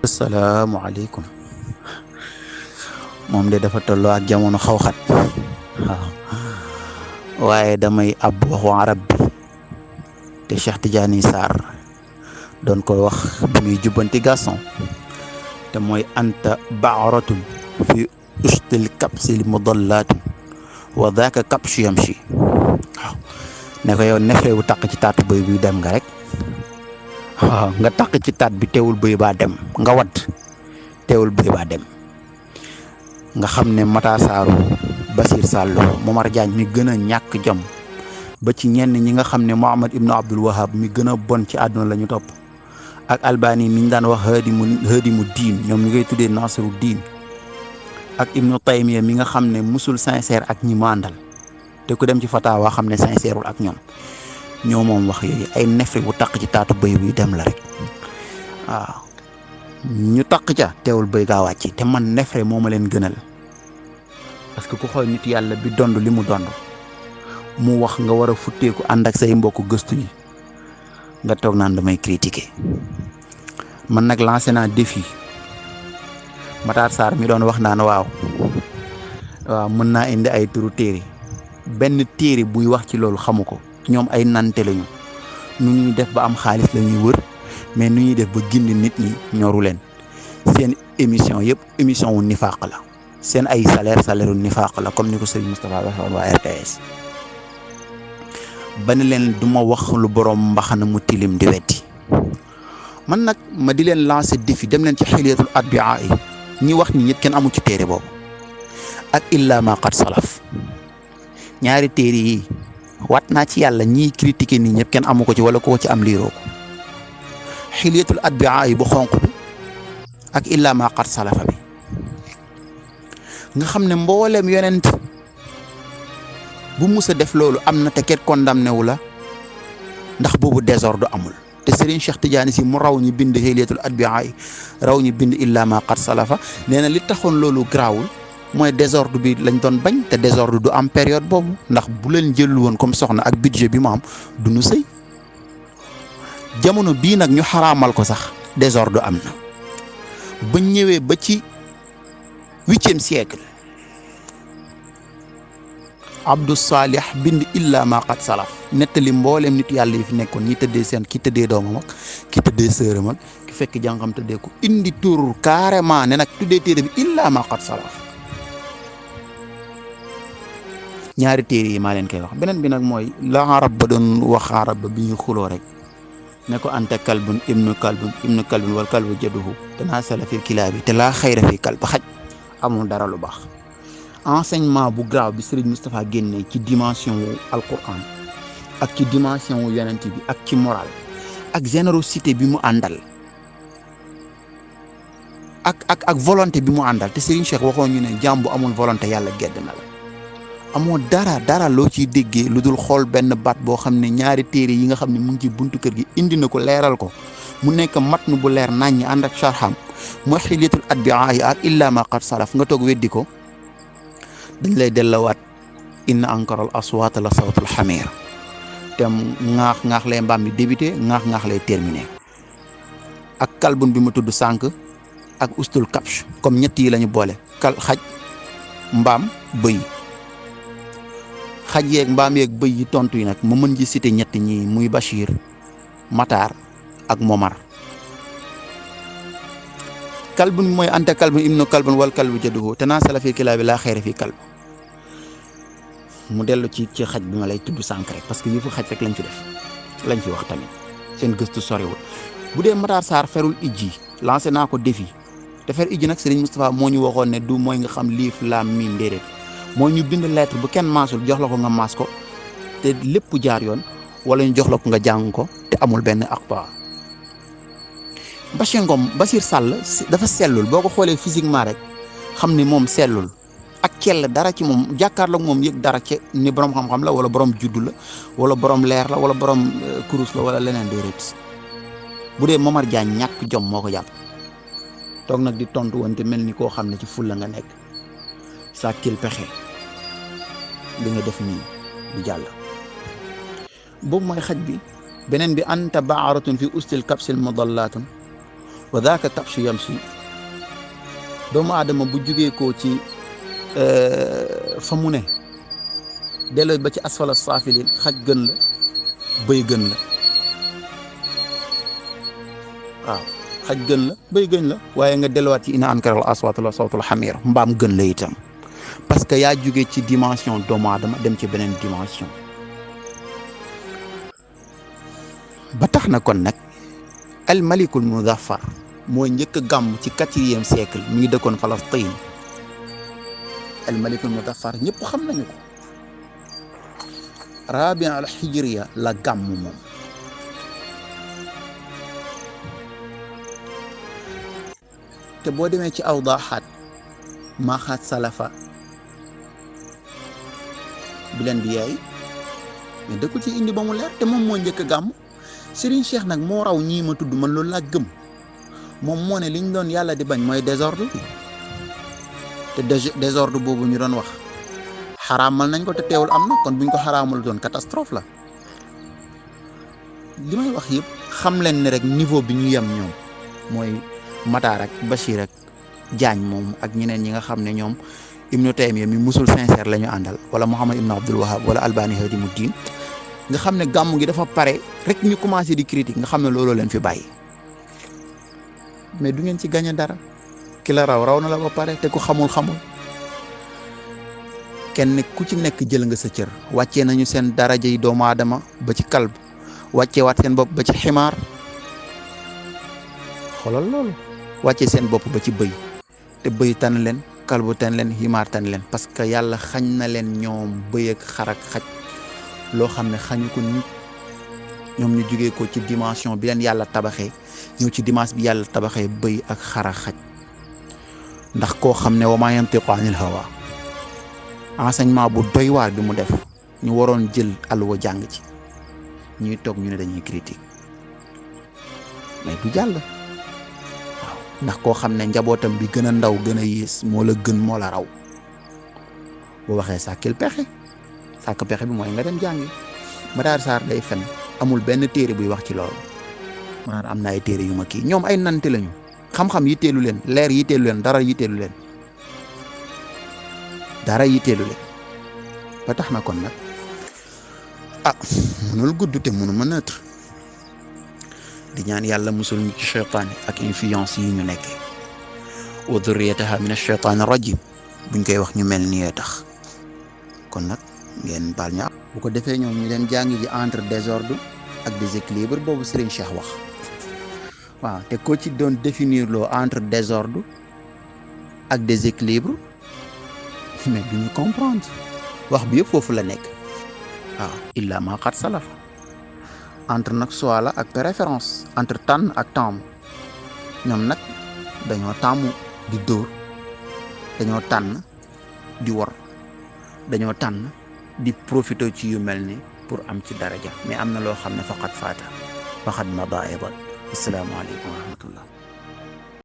asalaamaaleykum. moom de dafa tolloo ak jamono xaw xat waaw waaye damay ab waxu arab bi te Cheikh Tidiane Sarr doon koy wax bi muy jubbanti Gaston te mooy anta baaratun fi ustil kapsil mudallaatun wa daaka kapsu yamshi waaw ne ko yow nefere bu taq ci taatu bëy buy dem nga rek waaw nga taq ci taat bi teewul bëy baa dem nga wadd teewul bëy baa dem nga xam ne Matar Sarr Basir Sall Momar Diagne mi gën a ñàkk jom ba ci ñenn ñi nga xam ne Mohamad Ibn Abdul Wahab mi gën a bon ci àdduna la ñu topp ak Albani mi ñu daan wax hadimu diin ñoom ñu koy tuddee Nasiru diin ak Ibnu Taymiya mi nga xam ne musul sincère ak ñi mu àndal te ku dem ci fatawa xam ne sincèreul ak ñoom ñoo moom wax yooyu ay nefri bu taq ci taatu bëy buy dem la rek waaw ñu taq ca teewul bëy gaa wàcc te man nefre moo ma leen gënal parce que ku xool nit yàlla bi dond li mu dond mu wax nga war a futteeku ànd ak say mbokk gëstu yi nga toog naan damay critiquer man nag lancé naa défi Matar Sarr mi doon wax naan waaw mën naa indi ay turu téere benn téere buy wax ci loolu xamu ko ñoom ay nante lañu nu ñuy def ba am xaalis la ñuy wër mais nu ñuy def ba gindi nit ñi ñoru leen seen émission yëpp émission wu nifaaq la seen ay salaire wu nifaaq la comme ni ko Serigne Moustapha waxee woon waa RTS ba ne leen du ma wax lu borom mbaxana mu tilim di weddi man nag ma di leen lancer défi dem leen ci xiliyatul atbi'a yi ñi wax ni ñit kenn amu ci téere boobu ak illa ma qad salaf ñaari téere yi waat naa ci yàlla ñiy critiquer nii ñëpp kenn amu ko ci wala koo ci am liiroo ko xiliyatul atbi'a yi bu xonq bi ak illa ma qad salafa bi nga xam ne mboolem yonent bu musa def loolu am na te kenn condamné wu la ndax boobu désordre amul te Serigne Cheikh Tidiane si mu raw ñu bind xiliyatul atbi'a yi raw ñu bind illa ma qad salafa nee na li taxoon loolu garaawul mooy désordre bi lañ doon bañ te désordre du am période boobu ndax bu leen jël woon comme soxna ak budget bi mu am du nu sëy jamono bii nag ñu xaraamal ko sax désordre am na ba ñëwee ba ci 8e siècle Abdou Salih bind illa ma qad salaf nettali mboolem nit yàlla yi fi nekkoon ñi tëddee seen ki tëddee doomam ak ki tëddee sëram ak ki fekk jàngam tëddee ko indi tur carrément ne nag tuddee téere bi illa ma qad salaf ñaari téere yi maa leen koy wax beneen bi nag mooy la arab ba doon wax arab ba bi ñu xuloo rek ne ko anta kalbun ibnu kalbun wal kalbu jaduhu te naa sala fil kilaabi te laa xayra fi kalb xaj amul dara lu baax enseignement bu grave bi Serigne Moustapha génnee ci dimension wu alquran ak ci dimension wu yonent bi ak ci moral ak générosité bi mu àndal ak volonté bi mu àndal te Serigne Cheikh waxoon ñu ne jàmm bu amul volonté yàlla gedd na la amoo dara loo ciy déggee lu dul xool benn baat boo xam ne ñaari téere yi nga xam ne mu ngi ci buntu kër gi indi na ko leeral ko mu nekk matnu bu leer naññi ànd ak sharham mooy xiliyatul atbi'a yi ak illa ma qad salaf nga toog weddi ko dañ lay dellawaat inna ankaral aswaat la sawtul xamir te ŋaax lay mbaam bi débuté ŋaax lay terminé ak kalbun bi ma tudd sànq ak ustul kapsh comme ñett yi la ñu boole xaj mbaam bëy xaj yeeg mbaam yeeg bëy yi tontu yi nag ma mën ci cité ñett ñi muy Bachir Matar ak Momar kalbun mooy anta kalbun ibnu kalbun wal kalbu jaduhu te naa sala fi kilaabi laa xayra fi kalb mu dellu ci xaj bi ma lay tudd sànq rek parce que yëfu xaj rek lañ fi def lañ fi wax tamit seen gëstu soriwul bu dee Matar Sarr ferul ijji lancé naa ko défi te fer ijji nag Serigne Moustapha moo ñu waxoon ne du mooy nga xam liif laam miim déedéet mooy ñu bind lettre bu kenn maasul jox la ko nga maas ko te lépp jaar yoon wala ñu jox la ko nga jàng ko te amul benn aqta Basir Sall dafa sellul boo ko xoolee physiquement rek xam ni moom sellul ak kell dara ci moom jàkkaarloog moom yëg dara ci ni borom xam-xam la wala borom juddu la wala borom leer la wala borom kurus la wala leneen déedéet bu dee Momar Diagne ñàkk jom moo ko jàpp toog nag di tontu woon te mel ni koo xam ne ci fulla nga nekk sàkkil pexe li nga def nii du jàll boobu mooy xaj bi beneen bi anta baaratun fi ustil kapsil mudallaatun wa daaka tabshu yamshi doomu aadama bu jugee koo ci fa mu ne delloo ba ci asfala saafiliin xaj gën la bëy gën la waaw xaj gën la bëy gën la waaye nga delluwaat ci ina ankaral aswaatu la sawtul xamiir mbaam gën la itam parce que yaa jugee ci dimension doomu aadama dem ci beneen dimension ba tax na kon nag al malikul muzaffar moo njëkk a gàmm ci 4e siècle mi ngi dëkkoon Palestine al malikul muzaffar ñëpp xam nañu ko Rabia al Hijriya la gàmm moom te boo demee ci awdaaxaat maaxaat salafa bi leen di yaay mais da ko ci indi ba mu leer te moom moo njëkk a gàmm Serigne Cheikh nag moo raw ñii ma tudd man loolu laa gëm moom moo ne liñ doon yàlla di bañ mooy désordre bi te désordre boobu ñu doon wax xaraamal nañ ko te teewul am na kon buñ ko xaraamal doon catastrophe la li may wax yëpp xam leen ne rek niveau bi ñu yem ñoom mooy Matar ak Bachir ak Diagne moom ak ñeneen ñi nga xam ne ñoom Ibnu Taymiya mi musul sincère la ñu àndal wala Muhammad Ibn Abdul Wahab wala Albani Hadimuddin nga xam ne gàmm gi dafa pare rek ñu commencé di critique nga xam ne looloo leen fi bàyyi mais du ngeen ci gagné dara ki la raw na la ba pare te ku xamul kenn ku ci nekk jël nga sa cër wàccee nañu seen daraja yi doomu aadama ba ci kalb wàccee waat seen bopp ba ci ximaar xoolal loolu wàccee seen bopp ba ci bëy te bëy tan leen kalbu tan leen ximaar tan leen parce que yàlla xañ na leen ñoom bëy ak xar ak xaj loo xam ne xañu ko nit ñoom ñu jugee ko ci dimension bi leen yàlla tabaxee ñëw ci dimension bi yàlla tabaxee bëy ak xar ak xaj ndax koo xam ne wa maa yantiqu anil hawa enseignement bu doy waar bi mu def ñu waroon jël alwa jàng ci ñuy toog ñu ne dañuy critique mais du jàll waaw ndax koo xam ne njabootam bi gën a ndaw gën a yées moo la gën moo la raw boo waxee sàkkil pexe sàkk pexe bi mooy nga dem jàngi Matar Sarr day fen amul benn téere buy wax ci loolu maanaam am na ay téere yu ma kii ñoom ay nante lañu xam-xam yitteelu leen leer yitteelu leen dara yitteelu leen ba tax na kon nag mënul gudd te mënu ma neutre di ñaan yàlla musul ñu ci cheytaan ak influence yi ñu nekkee wa dhurriyataha min ash-shaytaan ar-rajim buñ koy wax ñu mel ni tax kon nag ngeen baal ñu bu ko defee ñoom ñu leen jàngi ji entre désordre ak déséquilibre boobu Serigne Cheikh wax waaw te ko ci doon définir loo entre désordre ak déséquilibre mais duñu comprendre wax bi yëpp foofu la nekk waaw illa ma qad salaf entre nag choix la ak préférence entre tànn ak taamu ñoom nag dañoo taamu di dóor dañoo tànn di wor dañoo tànn di profité ci yu mel ni pour am ci daraja mais am na loo xam ne faqat faata faqat mada aydan assalaamu aleykum wa rahmatullah